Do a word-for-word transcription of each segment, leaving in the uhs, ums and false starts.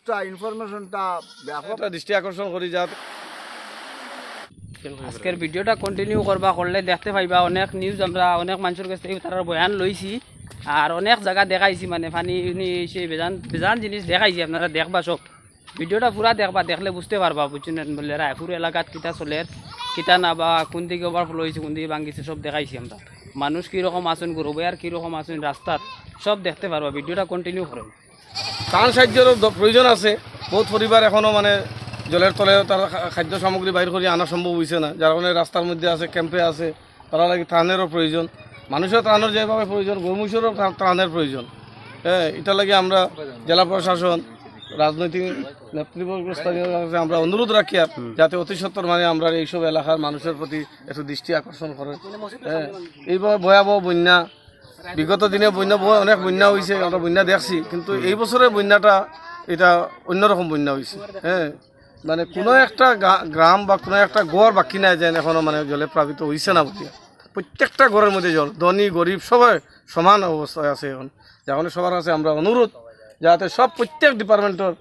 তা ইনফরমেশনটা ব্যাপক। এটা দৃষ্টি আকর্ষণ করি যাতে আজকের ভিডিওটা কন্টিনিউ করবা, করলে দেখতে পাইবা অনেক নিউজ আমরা অনেক মানুষের কাছ থেকে তারার বয়ান লইছি। আর অনেক জায়গা দেখাইছি, মানে পানি উনি সেই বেজান বেজান জিনিস দেখাইছি, আপনারা দেখবা সব। ভিডিওটা পুরা দেখবা, দেখলে বুঝতে পারবা, বুঝছেন? বললে রায়পুর এলাকাত কিতা চলের, কিতা না, বা কোন দিকে ওভারফ্লো হয়েছে, কোন দিকে ভাঙিছে, সব দেখাইছি আমরা। মানুষ কীরকম আছেন, গরু বয়ার কীরকম আছেন রাস্তাত, সব দেখতে পারবা। ভিডিওটা কন্টিনিউ করেন। ত্রাণ সাহায্যর দ- প্রয়োজন আছে। বহুত পরিবার এখনো মানে জলের তলে তার খা- খাদ্য সামগ্রী বাইর করি আনা সম্ভব হইছে না, যার কারণে রাস্তার মধ্যে আছে, ক্যাম্পে আছে। তারা লাগি ত্রাণেরও প্রয়োজন, মানুষের ত্রাণের যেভাবে প্রয়োজন, গরু মহিষেরও ত্রা- ত্রাণের প্রয়োজন। হ্যাঁ, এটা লাগি আমরা জেলা প্রশাসন, রাজনৈতিক নেতৃবর্গ, স্থানীয় কাছে আমরা অনুরোধ রাখি আর যাতে অতি সত্বর মানে আমরা এইসব এলাকার মানুষের প্রতি একটু দৃষ্টি আকর্ষণ করে। হ্যাঁ, এইভাবে ভয়াবহ বন্যা, বিগত দিনে বন্যা বহু- অনেক বন্যা হয়েছে, আমরা বন্যা দেখছি, কিন্তু এই বছরের বন্যাটা এটা অন্যরকম বন্যা হয়েছে। হ্যাঁ, মানে কোনো একটা গা- গ্রাম বা কোনো একটা ঘর বাকি নাই যেন এখনো মানে জলে প্লাবিত হইছে না বলিয়া। প্রত্যেকটা ঘরের মধ্যে জল, ধনী গরিব সবাই সমান অবস্থায় আছে এখন। যার কারণে সবার কাছে আমরা অনুরোধ যাতে সব প্রত্যেক ডিপার্টমেন্টর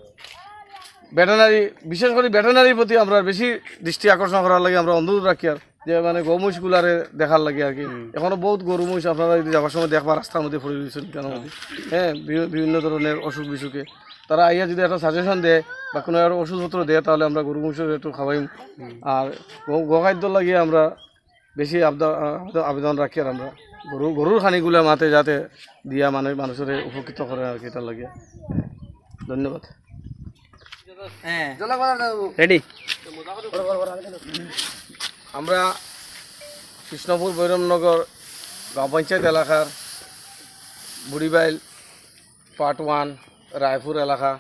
ভেটেরিনারি, বিশেষ করে ভেটেরিনারির প্রতি আমরা বেশি দৃষ্টি আকর্ষণ করার লাগি আমরা অনুরোধ রাখি আর যে মানে গরু মহিষগুলারে দেখার লাগি আর কি। এখনো বহুত গরু মহিষ আপনারা যদি যাওয়ার সময় দেখবা রাস্তার মধ্যে পড়ে রয়েছেন কেন মধ্যে, হ্যাঁ, বিভি- বিভিন্ন ধরনের অসুখ বিসুখে। তারা আইয়া যদি একটা সাজেশন দেয় বা কোনো একটা ওষুধপত্র দেয়, তাহলে আমরা গরু মহিষের একটু খাওয়াই। আর গো- গোখাদ্য লাগিয়ে আমরা বেশি আবদা- আবেদন- আবেদন রাখি আর আমরা গরু গরুর খানিগুলা মাতে যাতে দিয়া মানে মানুষের উপকৃত করে আর কি, এটা লাগে। ধন্যবাদ। রেডি। আমরা কৃষ্ণপুর ভৈরবনগর গাঁও পঞ্চায়েত এলাকার বুড়িবাইল পার্ট ওয়ান রায়পুর এলাকা,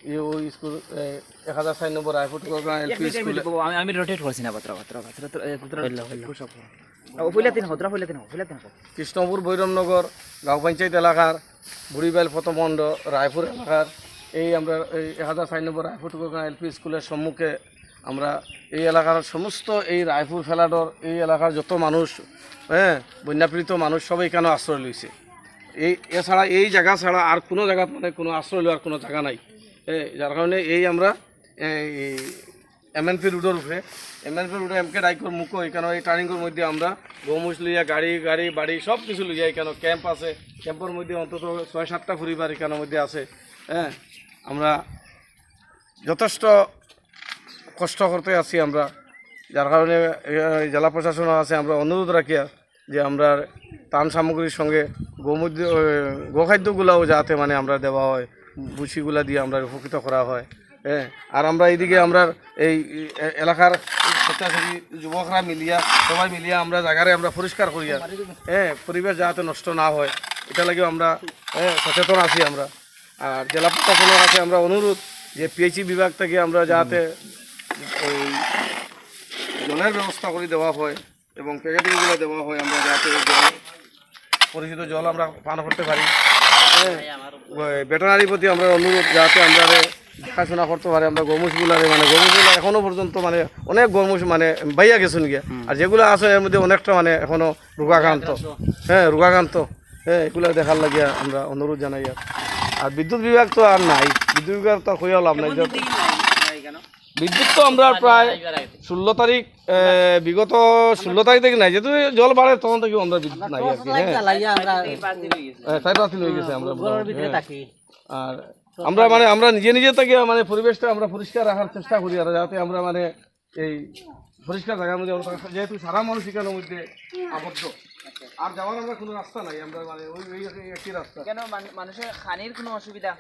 ইউ স্কুল, এ, এক হাজার চার নম্বর রায়পুর টোকরগাঁও এলপি স্কুলে আমি আমি রোটেট করছি না পাত্র পাত্র পাত্র পাত্র এ, পাত্র পুশ আপ করো। ও পইলা তিন হো, তোরা পইলা তিন হো, পইলা তিন হো। কৃষ্ণপুর ভৈরবনগর গাঁও পঞ্চায়েত এলাকার বুড়িবাইল প্রথম খণ্ড রায়পুর এলাকার এই আমরা এই এক হাজার চার নম্বর রায়পুর টোকরগাঁও এলপি স্কুলের সম্মুখে আমরা এই এলাকার সমস্ত এই রায়পুর ফেলাডর এই এলাকার যত মানুষ, হ্যাঁ, বন্যাপীড়িত মানুষ সবাই এখানে আশ্রয় লইছে। এই এছাড়া এই জায়গা ছাড়া আর কোনো জায়গাত মানে কোনো আশ্রয় লওয়ার কোনো জায়গা নাই। হ্যাঁ, যার কারণে এই আমরা এই এমএনপি রোডের উপরে, এমএনপি রোডে এমকে ডাইকর মুখো এখানে এই টার্নিংয়ের মধ্যে আমরা গরু মহিষ লইয়া গাড়ি গাড়ি বাড়ি সব কিছু লইয়া এখানে ক্যাম্প আছে। ক্যাম্পের মধ্যে অন্তত ছয় সাতটা পরিবার এখানের মধ্যে আছে। হ্যাঁ, আমরা যথেষ্ট কষ্ট করতে আছি আমরা, যার কারণে এ, জেলা প্রশাসন আছে, আমরা অনুরোধ রাখিয়া যে আমরা ত্রাণ সামগ্রীর সঙ্গে গোমুদ্য গোখাদ্যগুলাও যাতে মানে আমরা দেওয়া হয়, ভুসিগুলা দিয়ে আমরা উপকৃত করা হয়। হ্যাঁ, আর আমরা এইদিকে আমরা এই এ- এলাকার স্বেচ্ছাসেবী যুবকরা মিলিয়া সবাই মিলিয়া আমরা জায়গারে আমরা পরিষ্কার করিয়া, হ্যাঁ, পরিবেশ যাতে নষ্ট না হয়, এটা লাগিও আমরা, হ্যাঁ, সচেতন আছি আমরা। আর জেলা প্রশাসনের কাছে আমরা অনুরোধ যে পিএইচই বিভাগ থেকে আমরা যাতে ওই জলের ব্যবস্থা করে দেওয়া হয় এবং প্যাকেটিংগুলো দেওয়া হয়, আমরা যাতে জল, পরিচিত জল আমরা পান করতে পারি। হ্যাঁ, ওই ভেটেরিনারির প্রতি আমরা অনুরোধ যাতে আমরা দেখাশোনা করতে পারে আমরা গরু মহিষগুলারে, মানে গরু মহিষগুলা এখনো পর্যন্ত মানে অনেক গরু মহিষ মানে বাইয়া গেছেন গিয়া, আর যেগুলো আছে এর মধ্যে অনেকটা মানে এখনো রোগাক্রান্ত। হ্যাঁ, রোগাক্রান্ত। হ্যাঁ, এগুলা দেখার লাগিয়া আমরা অনুরোধ জানাই। আর আর বিদ্যুৎ বিভাগ তো আর নাই, বিদ্যুৎ বিভাগ তো আর কইয়া লাভ নাই। বিদ্যুৎ তো আমরা প্রায় ষোলো তারিখ, এ, বিগত ষোলো তারিখ থেকে নাই, যেহেতু জল বাড়ে তখন থেকে আমরা বিদ্যুৎ নাই আর কি। হ্যাঁ, হ্যাঁ, চার পাঁচ দিন হয়ে গেছে আমরা মোটামুটি। হ্যাঁ। আর আমরা মানে আমরা নিজে নিজে থেকে মানে পরিবেশটা আমরা পরিষ্কার রাখার চেষ্টা করি, আর যাতে আমরা মানে এই পরিষ্কার জায়গার মধ্যে আমরা থাকতে, যেহেতু সারা মানুষ এখানের মধ্যে আবদ্ধ, আর যাওয়ার আমরা কোনো রাস্তা নাই, আমরা মানে ওই ওই একই রাস্তা। কেন মান- মানুষের খানির কোনো অসুবিধা?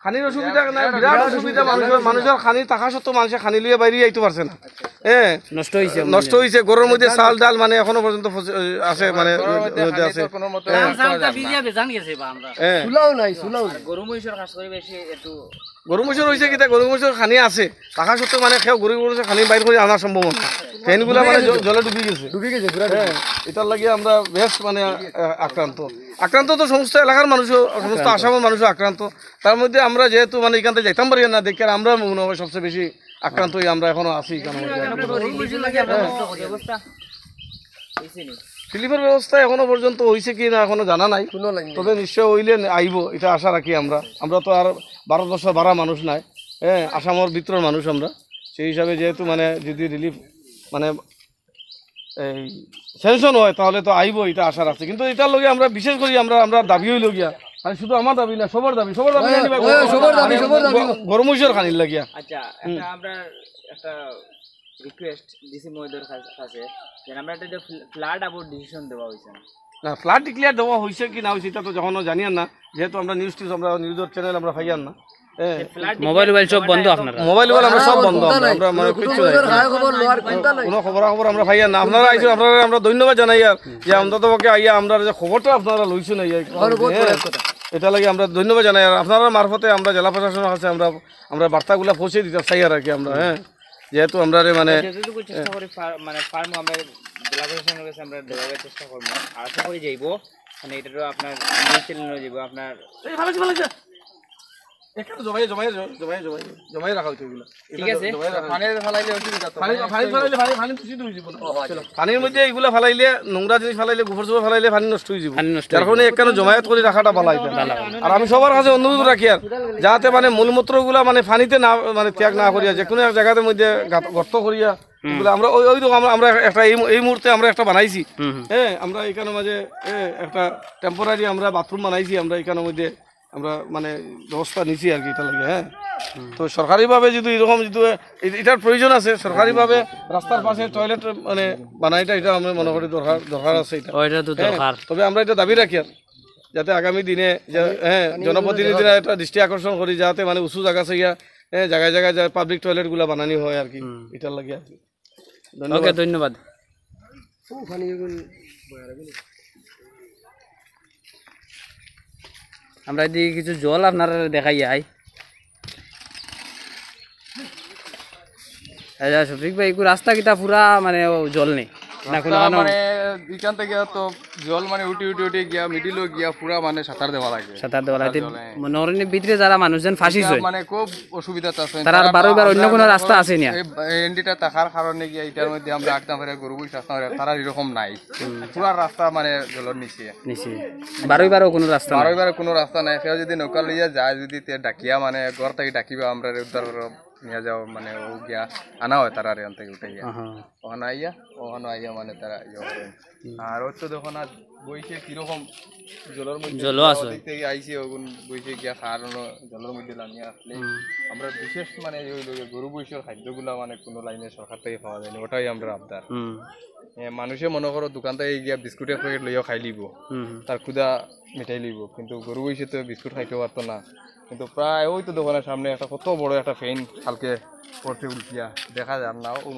খানির অসুবিধা না, বিরাট অসুবিধা মানুষের, মানুষের খানি থাকা সত্ত্বেও মানুষের খানি লইয়া বাইরে যাইতে পারছে না। হ্যাঁ, নষ্ট হয়েছে নষ্ট হয়েছে। ঘরের মধ্যে চাল ডাল মানে এখনো পর্যন্ত ফসে- আছে, মানে মধ্যে আছে। হ্যাঁ, ভিজিয়া বেজান গেছে বা আমরা। হ্যাঁ। সুলাও নাই, সুলাও নাই। গরু মহিষের খাস করে বেশি একটু গরু মহিষের হয়েছে কিতা, গরু মহিষের খানি আছে, থাকা সত্ত্বেও মানে কেউ গরু মহিষের খানি বাইর করে আনা সম্ভব না। ফ্যানগুলা মানে জ- জলে ডুবি গেছে। ডুবি গেছে পুরা। হ্যাঁ, এটার লাগি আমরা বেশ মানে আহ, আক্রান্ত। আক্রান্ত তো সমস্ত এলাকার মানুষও, সমস্ত আসামের মানুষও আক্রান্ত। তার মধ্যে আমরা যেহেতু মানে এখান থেকে যাইতাম পারি না, দেখে আমরা মনে হয় সবচেয়ে বেশি আক্রান্ত হয়ে আমরা এখনো আছি এখানে। ব্যবস্থা হয়েছে নি? রিলিফের ব্যবস্থা এখনো পর্যন্ত হয়েছে কি না এখনো জানা নাই, তবে নিশ্চয় হইলে আইব, এটা আশা রাখি আমরা। আমরা তো আর ভারতবর্ষ বারা মানুষ নাই, হ্যাঁ, আসামর ভিতরর মানুষ আমরা। সেই হিসাবে যেহেতু মানে যদি রিলিফ মানে এই স্যাংশন হয়, তাহলে তো আইবো, এটা আশা রাখছি। কিন্তু এটার লগে আমরা বিশেষ করি আমরা, আমরা দাবি অইলো গিয়া, মানে শুধু আমার দাবি না, সবার দাবি, সবার দাবি না, ওই, ওই, সবার দাবি, মানে সবার দাবি। গ-, গরম মহিষর খানির লাগিয়া। আচ্ছা, হুম। একটা আমরা একটা রিকোয়েস্ট ডিসি মহোদয়ের কাছে, কাছে, যে আমরা একটা যে ফ্লা-, ফ্লাড আবার ডিসিশন দেওয়া হয়েছে না। না, ফ্লাড ডিক্লেয়ার দেওয়া হয়েছে কি না হয়েছে, এটা তো যখনও জানিয়ার না, যেহেতু আমরা নিউজ টিউজ, আমরা নিউজর চ্যানেল আমরা পাইয়ার না। হ্যাঁ। মোবাইল উবাইল সব বন্ধ আপনারা? মোবাইল উবাইল আমরা সব বন্ধ, আমরা, আমরা মানে কিচ্ছু নাই। কোনো খবরাখবর আমরা পাইয়ার না। আপনারা আইছেন, আপনারা আমরা ধন্যবাদ জানাই আর যে অন্তত পক্ষে আইয়া আমরা যে খবরটা আপনারা লইছেন আইয়া, এটা লাগি আমরা ধন্যবাদ জানাই। আর আপনারা মারফতে আমরা জেলা প্রশাসনের কাছে আমরা, আমরা বার্তাগুলা পৌঁছে দিতে চাই আর কি আমরা, হ্যাঁ। যেহেতু আমরা রে মানে যতটুকু চেষ্টা করি ফার-, মানে ফার্ম আমরা জেলা প্রশাসনের কাছে আমরা দেওয়ার চেষ্টা করবো, আর আশা করি যাইবো, মানে এটা তো আপনার নিউজ চ্যানেলও যাইবো, আপনার এই ভালো আছে, ভালো আছে। একটু জমাই, জমাই, জমাই, জমাই, জমাই রাখা হইতো এগুলো। ঠিক আছে। জমাই রাখা হইতো। পানির ফালাইলে অসুবিধা তো, পানি, মানে পানি ফালাইলে, পানি, পানি দূষিত হয়ে যাবো না। ও, আচ্ছা। চলো। পানির মধ্যে এগুলা ফালাইলে, নোংরা জিনিস ফালাইলে, গোবর সোবর ফালাইলে পানি নষ্ট হয়ে যাবো। পানি নষ্ট যার হয়ে কারণে যাবো। একখানে জমায়েত করে রাখাটা ভালো এটা। ভালো। আর আমি সবার কাছে অনুরোধ রাখি আর যাতে মানে মলমূত্রগুলা মানে পানিতে না মানে ত্যাগ না করিয়া যে কোনো এক জায়গাতে মধ্যে গাত-, গর্ত করিয়া হুম। এগুলা আমরা ওই, ওই রকম আমরা, আমরা একটা এই মু-, এই মুহূর্তে আমরা একটা বানাইছি। হুম, হুম। হ্যাঁ, আমরা এখানে মাঝে, এ, একটা টেম্পোরারি আমরা বাথরুম বানাইছি আমরা এখানে মধ্যে। আমরা মানে ব্যবস্থা নিছি আর কি, এটা লাগে, হ্যাঁ। হুম। তো সরকারিভাবে যদি এরকম যদি এ-, এটার প্রয়োজন আছে, সরকারিভাবে রাস্তার পাশে টয়লেট মানে বানাইটা, এটা আমরা মনে করি দরকার, দরকার আছে এটা। ও, এটা তো হ্যাঁ, দরকার। তবে আমরা এটা দাবি রাখি আর যাতে আগামী দিনে যে, হ্যাঁ, জনপ্রতিনিধিরা একটা দৃষ্টি আকর্ষণ করি যাতে মানে উঁচু জায়গা আছে গিয়া, হ্যাঁ, জায়গায় জায়গায় যায় পাবলিক টয়লেট গুলা বানানি হয় আর কি, হুম। এটার লাগে আর কি। ধন্যবাদ। ওকে, ধন্যবাদ। আমরা এদিকে কিছু জল আপনারা দেখাই আই। আচ্ছা, শফিক ভাই, একটু রাস্তা কিতা পুরা মানে ও জল নেই? না, কোনো রাস্তা কারণ মানে এখান থেকে তো জল মানে উঠি উঠি উঠি গিয়া মিডিলও গিয়া পুরা মানে সাঁতার দেওয়া লাগে। সাঁতার দেওয়া লাগে। সাঁতার জলে। মনে করেন ভিতরে যারা মানুষজন ফাঁসি এটা হয়, মানে খুব অসুবিধাত আছে। তারা আর তারা বারো বার অন্য আমরা কোনো মনে রাস্তা করেন আছে না? এই, এই এন্ডিটা থাকার কারণে গিয়া এটার মধ্যে আমরা আটকাম ফেরে গরু বইস রাস্তা ফেরে, তারা এরকম নাই। হুম। পুরা রাস্তা মানে জলর নিচে। নিচে। বারো বারো কোনো রাস্তা নাই। বারো বারো কোনো রাস্তা নাই। কেউ যদি নৌকা লইয়া যায়, যদি তে ডাকিয়া মানে ঘর থেকে ডাকিবা আমরা উদ্ধার করো, নিয়ে যাও মানে ও গিয়া আনা হয় তারা রেন থেকে উঠে গিয়া। আহা। ওখানে আইয়া, ওখানে আইয়া মানে তারা ইয়ে করেন। হুম। আর ওর তো দেখো না, বইছে কিরকম জলর মধ্যে জলও আছে। ওদিক থেকে আইছে, ওগুন বইছে গিয়া খাওয়ানো জলর মধ্যে লামিয়া আসলে হুম। আমরা বিশেষ মানে এই হইলো যে গরু বইসের খাদ্যগুলা মানে কোনো লাইনে সরকার থেকে পাওয়া যায়নি, ওটাই আমরা আবদার। হুম। এ, মানুষে মনে করো দোকান থেকে গিয়া বিস্কুটের প্যাকেট লইয়া খাই লিব, হুম, হুম। তার ক্ষুধা মিটাই লিব, কিন্তু গরু বইসে তো বিস্কুট খাইতে পারতো না। কিন্তু প্রায় ওই তো দোকানের সামনে একটা কত বড় একটা ফেন কালকে পড়ছে উল্টিয়া, দেখা যার না, ও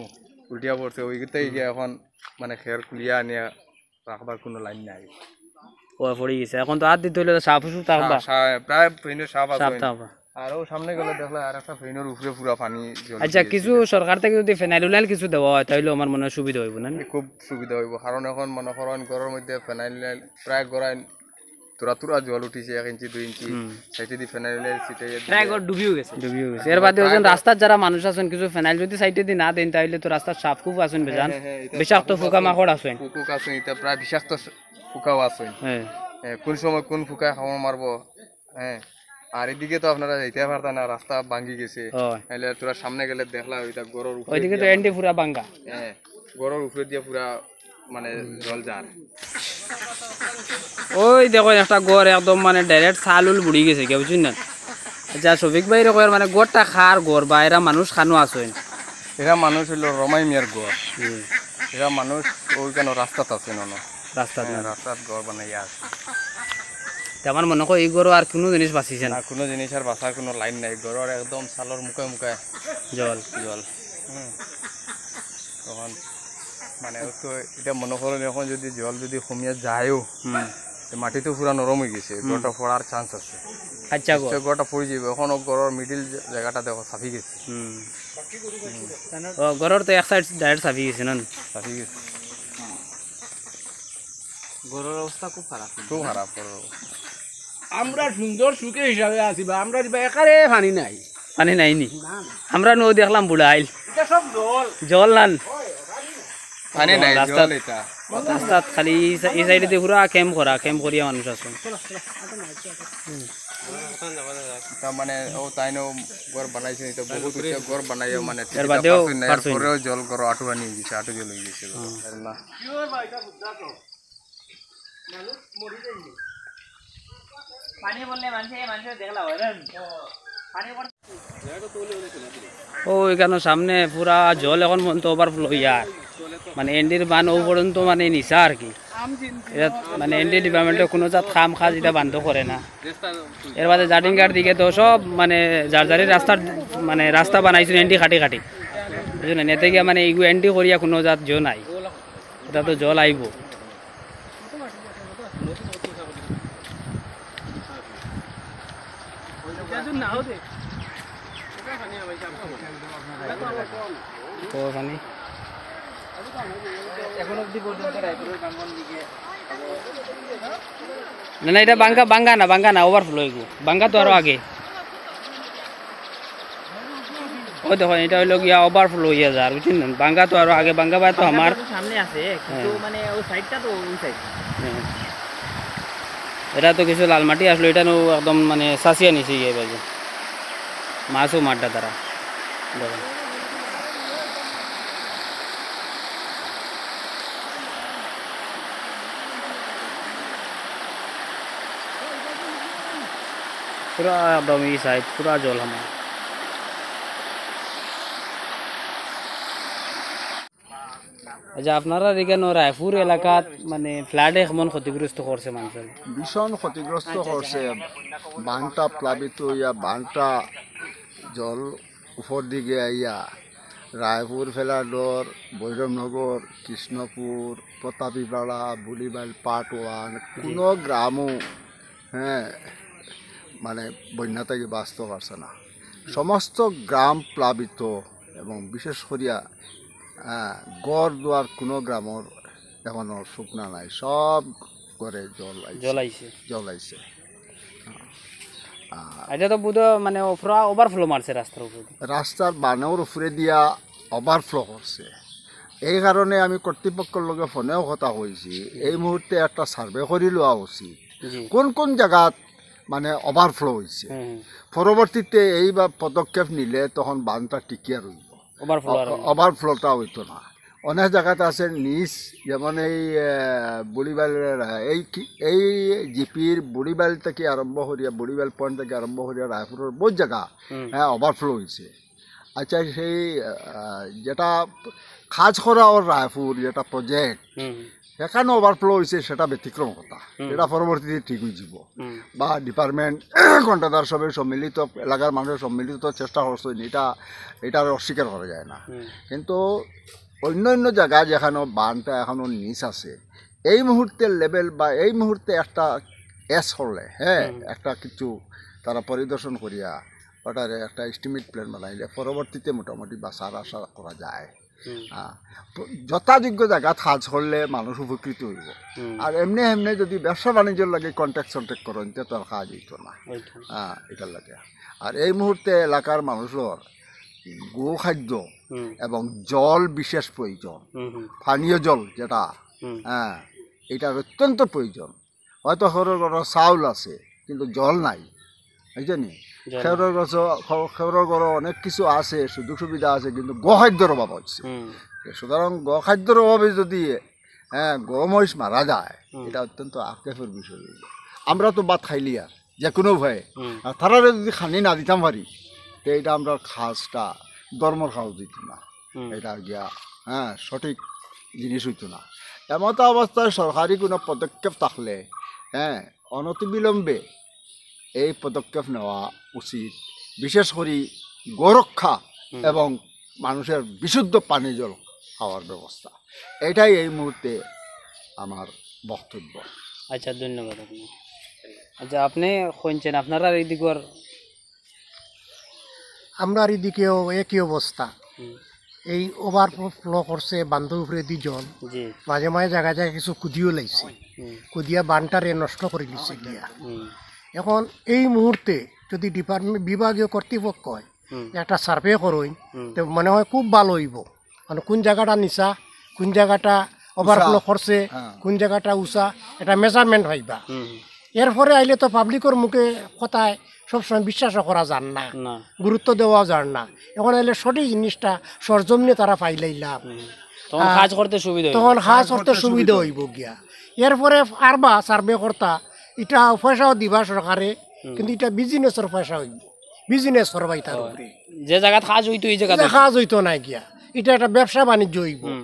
উল্টিয়া পড়ছে, ওই থেকে গিয়া এখন মানে খের খুলিয়া আনিয়া রাখবার কোনো লাইন নাই। ও পড়ি গেছে, এখন তো হাত দিতে হইলে তো সাপ উসুপ থাকবা। সা-, সা-, প্রায় ফেইনর সাপ আছে। সাপ থাকবা। আর ও সামনে গেলে দেখলে আর একটা ফেইনর উপরে পুরা পানি জল আচ্ছা, উঠি গেছে। কিছু সরকার থেকে যদি ফেনাইল উনাইল কিছু দেওয়া হয়, তাইলে আমার মনে হয় সুবিধা হইব না নি? খুব সুবিধা হইব, কারণ এখন মনে করেন ঘরের মধ্যে ফেনাইল উনাইল প্রায় গড়ায় তুরা তুরা জল উঠিছে এক ইঞ্চি দুই ইঞ্চি, হুম। সাইডে দি ফেনাইল উনাইল ছিটাইয়া দিলে প্রায় ঘর ডুবিও গেছে। ডুবিও গেছে। এর বাদে ওজন রাস্তার যারা মানুষ আছেন কিছু ফেনাইল যদি সাইডে দি না দেন, তাইলে তো রাস্তার সাপ খুব আছেন বেজান। হ্যাঁ, হ্যাঁ, এটা বিষাক্ত সাপ খুব পোকামাকড় আছে। আছেন। পোক আছে, এটা প্রায় বিষাক্ত স-, পোকাও আছে। হ্যাঁ। হ্যাঁ, কোন সময় কোন পোকায় কামড় মারবো, হ্যাঁ। আর এদিকে তো আপনারা যাইতে পারতা না, রাস্তা ভাঙ্গি গেছে। হয়। নাইলে তোরা সামনে গেলে দেখলা ওইটা ঘরর উপরে ওইদিকে তো দিয়া এন্ডি পুরা ভাঙ্গা। হ্যাঁ, ঘরর উপরে দিয়া পুরা মানে জল যার। ওই দেখো একটা ঘর একদম মানে ডাইরেক্ট চাল উল বুড়ি গেছে, কেউ বুঝছেন না? আচ্ছা, শফিক ভাই রে কইয়ার মানে ঘরটা কার ঘর বা এরা মানুষ কানো আছে? এরা মানুষ হইলো রমাই মিয়ার ঘর। হুম। এরা মানুষ ওইখানে রাস্তাত আছে নন। রাস্তাত হ্যাঁ, না। রাস্তাত ঘর বানাইয়া আছে। তে আমার মনে হয় এই ঘরও আর কোনো জিনিস বাঁচিছে না। না, কোনো জিনিস আর বাঁচার কোনো লাইন নাই। ঘরর একদম চালর মুখে মুখে জল। জল। হুম। তখন মানে ও তো এটা মনে করেন এখন যদি জল যদি কমিয়া যায়ও, হুম। তো মাটি তো পুরা নরম হয়ে গেছে, হুম। ঘরটা পড়ার চান্স আছে। আচ্ছা, ঘর। নিশ্চয় ঘরটা পড়ে যাবে। এখন ও ঘরর মিডিল জায়গাটা দেখো, চাপি গেছে। হুম। ও, ঘরর তো এক সাইড ডাইরেক্ট চাপি গেছে না? চাপি গেছে। ঘরর অবস্থা খুব খারাপ। খুব খারাপ ঘরর অবস্থা। আমরা সুন্দর সুখে হিসাবে আছি বা আমরা দিবা একারে পানি নাই। পানি নাই নি? না, না। আমরা নৌ দেখলাম বুড়াইল। এটা সব জল। জল নান। পানি নাই, রাস্তাত, জল এটা। রাস্তাত খালি এই সা-, এই সাইডে দিয়ে পুরা ক্যাম্প করা, ক্যাম্প করিয়া মানুষ আছে। হুম। তার মানে ও তাইনও ঘর বানাইছে, এটা বহুত উঁচা ঘর বানাইও মানে এর বাদেও পারছইন না, পারছইন না। এরপরেও জল ঘর আটু পানি অই গেছে, আটু জল অই গেছে ঘর। হুম। আল্লাহ। পানি বললে মানুষে, মানুষে দেখলা হয় না। পানি পড়ে। ও, এখানো সামনে পুরা জল এখন পর্যন্ত overflow অইয়া, মানে, এনডির বান ও পর্যন্ত, মানে, নিচা আর কি। এটা, মানে, এনডি ডিপার্টমেন্টে কুনু জাত কাম কাজ এটা বন্ধ করে না। এর বাদে জাটিঙ্গার দিকে তো সব, মানে, যার যারই রাস্তার, মানে, রাস্তা বানাইছইন এনডি কাটি কাটি, বুঝছইন নি? এতে গিয়া, মানে, এইগু এনডি করিয়া কুনু জাত জো নাই, এটা তো জল আইবো। তো পানি। না, না, এটা বাঙ্গা, বাঙ্গা না, বাঙ্গা না, overflow অইবো। বাঙ্গা তো আরো আগে। ওই দেখো, এটা অইলো গিয়া overflow অইয়া যার, বুঝছইন নি? বাঙ্গা তো আরো আগে, বাঙ্গা বায় তো আমার সামনে আছে, কিন্তু হ্যাঁ। মানে ওই সাইডটা তো ওই সাইড। হ্যাঁ। এটা তো কিছু লাল মাটি আসলো, এটা নু একদম মানে চাচিয়া নিচে গিয়া বাজে। মাছও মারটা তারা। দেখো। পুরা একদম ই সাইড, পুরা জল আমার। আচ্ছা, আপনারার ইখানো রায়পুর এলাকাত মানে flood এ কেমন ক্ষতিগ্রস্ত করছে মানুষরে? ভীষণ ক্ষতিগ্রস্ত করছে। বানটা প্লাবিত অইয়া, বানটা জল উপর দিকে আইয়া রায়পুর, ফেলাডর, ভৈরবনগর, কৃষ্ণপুর, প্রতাপীপাড়া, বুড়িবাইল পার্ট ওয়ান, কোনো গ্রামও, হ্যাঁ, মানে, বন্যা থাকি বাঁচতে পারছে না। সমস্ত গ্রাম প্লাবিত এবং বিশেষ করিয়া, আহ, ঘর দুয়ার কোনো গ্রামর এখনো শুকনা নাই, সব ঘরে জল আইছে। জল আইছে। জল আইছে। আর এটা তো বোধহয় মানে পুরা overflow মারছে রাস্তার উপরে। রাস্তার বানর উপরে দিয়া overflow করছে। এই কারণে আমি কর্তৃপক্ষর লগে ফোনেও কথা কইছি, এই মুহূর্তে একটা সার্ভে করি লওয়া উচিত, জি। কোন কোন জাগাত মানে overflow অইছে। হুম, হুম। পরবর্তীতে এই বা পদক্ষেপ নিলে তখন বানটা টিকিয়া রইব। Overflow আর অ-, হইব না। Overflow টা হইতো না। অনেক জায়গাতে আছে নিচ, যেমন এই, আহ, বুড়িবাইলের, আহ, এই কি, এই জিপির বুড়িবাইল থেকে আরম্ভ করিয়া, বুড়িবাইল পয়েন্ট থেকে আরম্ভ করিয়া রায়পুরের বহুত জায়গা, হুম। হ্যাঁ, overflow হইছে। আচ্ছা, সেই, আহ, যেটা কাজ করা ওর রায়পুর, যেটা প্রজেক্ট, হুম। সেখানে overflow হইছে, সেটা ব্যতিক্রম কথা, হুম। এটা পরবর্তীতে ঠিক হয়ে যাব। হুম। বা ডিপার্টমেন্ট, কন্ট্রাক্টর সবে সম্মিলিত, এলাকার মানুষের সম্মিলিত চেষ্টা করছেন, এটা, এটা আর অস্বীকার করা যায় না। হুম। কিন্তু অন্য অন্য জায়গা যেখানে বানটা এখনো নিচ আছে, এই মুহূর্তে লেভেল বা এই মুহূর্তে একটা এস করলে, হ্যাঁ, হুম। একটা কিছু তারা পরিদর্শন করিয়া ওটারে একটা এস্টিমেট প্ল্যান বানাইলে পরবর্তীতে মোটামুটি বাঁচার আশা করা যায়। হুম। হ্যাঁ, প-, যথাযোগ্য জায়গাত কাজ করলে মানুষ উপকৃত হইব। হুম। আর এমনি এমনি যদি ব্যবসা বাণিজ্যর লাগে কন্ট্রাক্ট সন্ট্রাক্ট করেন, তে তো আর কাজ হইতো না। হইতো না। হ্যাঁ, এটার লাগে। আর এই মুহূর্তে এলাকার মানুষের গো খাদ্য হুম। এবং জল বিশেষ প্রয়োজন। হুম, হুম। পানীয় জল যেটা, হুম। হ্যাঁ, এটার অত্যন্ত প্রয়োজন। হয়তো কেউরর ঘরো চাউল আছে, কিন্তু জল নাই, বুঝছইন নি? জল নাই। কেউরর ঘরো, কেউ-, কেউরর ঘরো অনেক কিছু আছে, সুযোগ সুবিধা আছে, কিন্তু গো খাদ্যর অভাব হচ্ছে। হুম। সুতরাং গো খাদ্যর অভাবে যদি, হ্যাঁ, গো মহিষ মারা যায়, হুম। এটা অত্যন্ত আক্ষেপের বিষয়। আমরা তো ভাত খাইলিয়ার, যে কোনো উপায়ে। হুম। আর তারারে যদি খানি না দিতাম পারি, তো এটা আমরা কাজটা, ধর্মর কাজ দিত না। হুম। এটা গিয়া, হ্যাঁ, সঠিক জিনিস হইতো না। এমত অবস্থায় সরকারি কোনো পদক্ষেপ থাকলে, হ্যাঁ, অনতিবিলম্বে এই পদক্ষেপ নেওয়া উচিত, বিশেষ করি গোরক্ষা হুম। এবং মানুষের বিশুদ্ধ পানীয় জল খাওয়ার ব্যবস্থা। এটাই এই মুহূর্তে আমার বক্তব্য। আচ্ছা, ধন্যবাদ আপনার। আচ্ছা, আপনি কইছেন আপনারার এই দিকর আমরার এদিকেও একই অবস্থা। হুম। এই ওভারফ্লো করছে বান্ধর উপরেদি জল। জি। মাঝে মাঝে জায়গায় জায়গায় কিছু কুদিও লাইছে। হুম। কুদিয়া বানটারে নষ্ট করি দিছে গিয়া। হুম। এখন এই মুহূর্তে যদি ডিপার্টমেন্ট, বিভাগীয় কর্তৃপক্ষ হয়, হুম। একটা সার্ভে করইন, হুম। তো মনে হয় খুব ভালো হইব। মানে কোন জায়গাটা নিচা, কোন জায়গাটা ওভারফ্লো উঁচা। করছে, হ্যাঁ। কোন জায়গাটা উঁচা, এটা মেজারমেন্ট হইবা। হুম। এরপরে আইলে তো পাবলিকর মুখে কথায় সবসময় বিশ্বাসও করা যার না, না। গুরুত্ব দেওয়া যার না। এখন আইলে সঠিক জিনিসটা সরজমিনে তারা পাইলাইলাম। হুম। তখন আহ, কাজ করতে সুবিধা হইব। তখন কাজ কাজ করতে করতে সুবিধা সুবিধা হইব গিয়া। এরপরে আরবা সার্ভে করতা, এটা পয়সাও দিবা সরকারে, হুম। কিন্তু এটা বিজনেসর পয়সা হইব, বিজনেস করবা ইটার ও, উপরে। যে জায়গাত কাজ হইতো, এই জায়গাত এটা হইতো। কাজ হইতো না গিয়া, এটা একটা ব্যবসা বাণিজ্য হইব। হুম।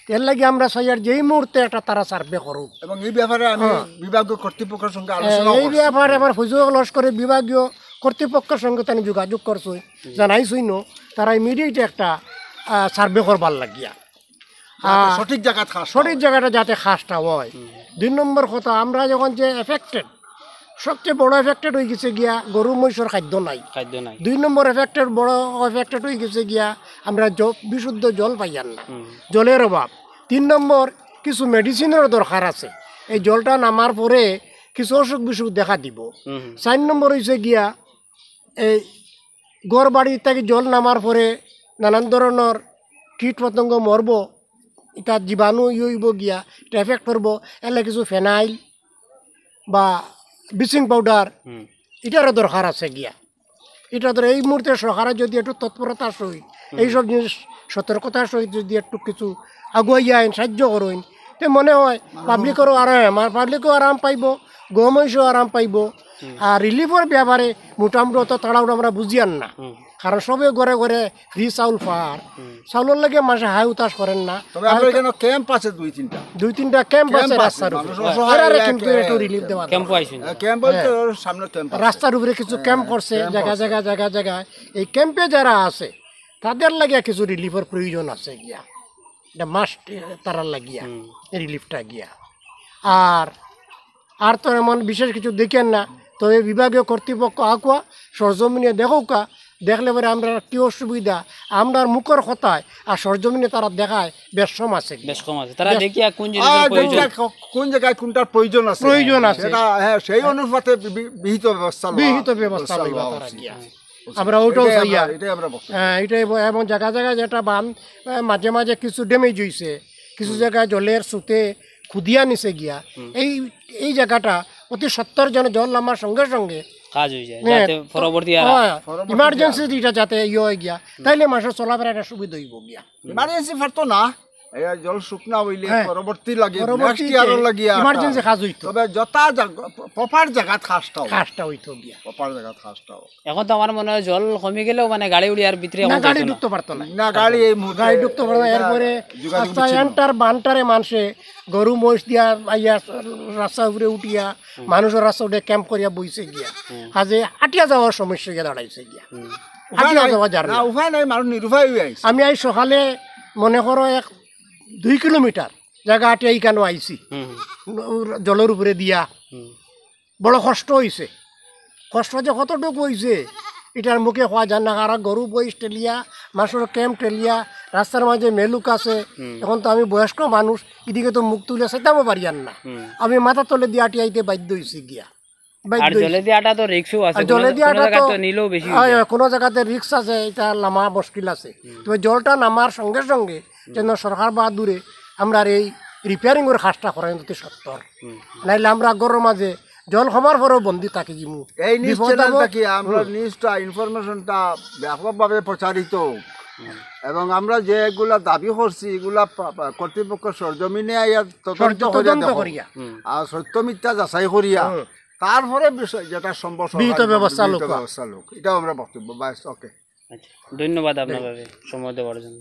এর লাগি আমরা চাই আর যেই মুহূর্তে একটা তারা সার্ভে করুক। এবং এই ব্যাপারে আমি হ্যাঁ। বিভাগীয় কর্তৃপক্ষের সঙ্গে হ্যাঁ, আলোচনা এই করছি। ব্যাপারে আমার ফজলুল হক লস্করে বিভাগীয় কর্তৃপক্ষের সঙ্গে তানি যোগাযোগ করছে, হুম। জানাইছইন, তারা ইমিডিয়েট একটা আহ, সার্ভে করবার লাগিয়া। যাতে আহ, সঠিক জায়গাত খাসটা সঠিক হয়। জায়গাটা যাতে খাসটা হয়। হুম। দুই নম্বর কথা, আমরা যখন যে এফেক্টেড, সবচেয়ে বড় এফেক্টেড হয়ে গেছে গিয়া গরু মহিষর খাদ্য নাই। খাদ্য নাই। দুই নম্বর এফেক্টেড, বড় এফেক্টেড হয়ে গেছে গিয়া আমরা জ-, বিশুদ্ধ জল পাইয়ার না। হুম। জলের অভাব। তিন নম্বর, কিছু মেডিসিনেরও দরকার আছে। এই জলটা নামার পরে কিছু অসুখ বিসুখ দেখা দিব। হুম। চার নম্বর হইছে গিয়া এই ঘর বাড়ি থাকি জল নামার পরে নানান ধরনের কীট পতঙ্গ মরবো, এটা জীবাণু ইয়ে হইব গিয়া, এটা এফেক্ট করবো। এলে কিছু ফেনাইল বা ব্লিচিং পাউডার, হুম। এটারও দরকার আছে গিয়া। এটা ধরো এই মুহূর্তে সরকারে যদি একটু তৎপরতা সহিত, হুম। এইসব জিনিস সতর্কতার সহিত যদি একটু কিছু আগুয়াই আইন, সাহায্য করইন, তে মনে হয় পাবলিকও আরাম, আর পাবলিকও আরাম পাইব, গম মহিষও আরাম পাইব। হুম। আর রিলিফের ব্যাপারে মোটামুটি অত তাড়াহুড়ো আমরা বুঝিয়ার না, হুম। কারণ সবে ঘরে ঘরে ফ্রি চাউল পার, হুম। চাউলের লাগে মাসে হায় উতাস করেন না। তবে আমরা আর এখানে ক্যাম্প আছে দুই তিনটা। দুই তিনটা ক্যাম্প ক্যাম্প আছে আছে, রাস্তার মানুষ উপরে। অসহায় এরারে এলাকায় কিন্তু একটু রিলিফ দেওয়া ক্যাম্পও দরকার। আইছে না। ক্যাম্প বলতে হ্যাঁ। ওর সামনে ক্যাম্প আছে। রাস্তার উপরে কিছু হ্যাঁ, ক্যাম্প করছে, ক্যাম্প জায়গা আছে। জায়গা জায়গা জায়গায়। এই ক্যাম্পে যারা আছে, তাদের লাগিয়া কিছু রিলিফের প্রয়োজন আছে গিয়া, এটা মাস্ট তারার লাগিয়া, হুম। এই রিলিফটা গিয়া। আর আর তো এমন বিশেষ কিছু দেখেন না, তবে বিভাগীয় কর্তৃপক্ষ আকুয়া সরজমিনে দেখুকা, দেখলে পরে আমরা কি অসুবিধা, আমরার মুখর কথায় আর সরজমিনে তারা দেখায় বেশ কম আছে। বেশ কম আছে। তারা বেশ দেখিয়া কোন জিনিসের আহ, প্রয়োজন। কোনটা, কোন জায়গায় কোনটার প্রয়োজন আছে। প্রয়োজন আছে। সেটা, হ্যাঁ, সেই অনুপাতে বি-, বি-, বিহিত ব্যবস্থা লওয়া, বিহিত ব্যবস্থা লওয়া লইবা তারা উচিত। গিয়া। উচিত। আমরা ওটাও এটাই চাইয়া। আমরা, এটাই আমরা বক্তব্য। হ্যাঁ, এটাই ব-, এবং জায়গা জায়গা যেটা বান, আহ, মাঝে মাঝে কিছু ড্যামেজ হইছে, কিছু হুম। জায়গায় জলের স্রোতে খুদিয়া নিছে গিয়া। হুম। এই, এই জায়গাটা অতি সত্বর যেন জল নামার সঙ্গে সঙ্গে কাজ হয়ে যায়, হ্যাঁ, যাতে তো, পরবর্তী আর হ্যাঁ, পরবর্তী ইমার্জেন্সি আর যেটা যাতে ইয়ে হয়ে গিয়া, হুম। তাইলে মানুষের চলাফেরা একটা সুবিধা হইব গিয়া। ইমার্জেন্সি পারতো না, এই জল শুকনা হইলে হ্যাঁ। পরবর্তী লাগে, পরবর্তীতে নেক্সট ইয়ারও লাগিয়া ইমার্জেন্সি কাজ হইতো। তবে যথা জাগ-, প্রপার জায়গাত খাসটা হয়। খাসটা হইতো গিয়া। প্রপার জায়গাত খাসটা হয়। এখন তো আমার মনে হয় জল কমে গেলেও মানে গাড়ি উড়ি আর ভিতরে না, এখন গাড়ি যাইতো না। ঢুকতে পারতো না। না, গাড়ি এই মুহূর্তে গাড়ি ঢুকতে পারতো না। এটা এরপরে যোগাযোগ রাস্তা বিচ্ছিন্ন। এন্টার বান্টারে মানুষে গরু মহিষ দিয়া আইয়া রাস্তার উপরে উঠিয়া হুম। মানুষের রাস্তা উঠে ক্যাম্প করিয়া বইছে গিয়া। হুম। কাজে আটিয়া যাওয়ার সমস্যা গিয়া দাঁড়াইছে গিয়া। হুম। উপায় আটিয়া নাই। যাওয়া যার না, না। উপায় নাই, মানুষ নিরুপায় হয়ে আইছে। আমি আই সকালে মনে করো এক দুই কিলোমিটার জায়গা আটিয়া এখানে আইছি। হুম, হুম। জলের উপরে দিয়া। হুম। বড় কষ্ট হইছে। কষ্ট যে কতটুকু হইছে, এটার মুখে কওয়া যায় না। আর গরু মহিষ ঠেলিয়া, মাংসর ক্যাম্প ঠেলিয়া, রাস্তার মাঝে মেলুক আছে। হুম। এখন তো আমি বয়স্ক মানুষ, এদিকে তো মুখ তুলে চাইতামও পারি আর না। হুম। আমি মাথা তলে দিয়া আটিয়া আইতে বাধ্য হইছি গিয়া। বাধ্য আর হইছি। জলে দিয়া আটা তো রিস্কও আছে, আর কোনো, জলে দিয়া কোনো আটা জায়গায় তো তো নিলেও বেশি হয়, হয়ে যায়। হয়, কোনো জায়গাতে রিস্ক আছে, এটা লামা মুশকিল আছে। হুম। তবে জলটা নামার সঙ্গে সঙ্গে হুম। যেন সরকার বাহাদুরে আমরার এই রিপেয়ারিংয়ের কাজটা করেন অতি সত্বর। হুম। নাইলে আমরা ঘরের মাঝে জল কমার পরেও বন্দি থাকি যিমু। এই নিউজ বিপদ চ্যানেল আপদ থাকি আমরা হুম। নিউজটা, ইনফরমেশনটা ব্যাপকভাবে প্রচারিত হোক। হুম। এবং আমরা যে এগুলা দাবি করছি, এগুলা পা-, পা-, কর্তৃপক্ষ সরজমিনে আইয়া তদন্ত সরজ-, করিয়া তদন্ত দেখো। করিয়া। হুম। আর সত্য মিথ্যা যাচাই করিয়া। হুম। তারপরে বিষয় যেটা সম্ভব বিহিত সরকার ব্যবস্থা বিহিত লোক। ব্যবস্থা লোক। এটাও আমরা বক্তব্য। বাস, ওকে। আচ্ছা, ধন্যবাদ আপনার সময় দেওয়ার জন্য।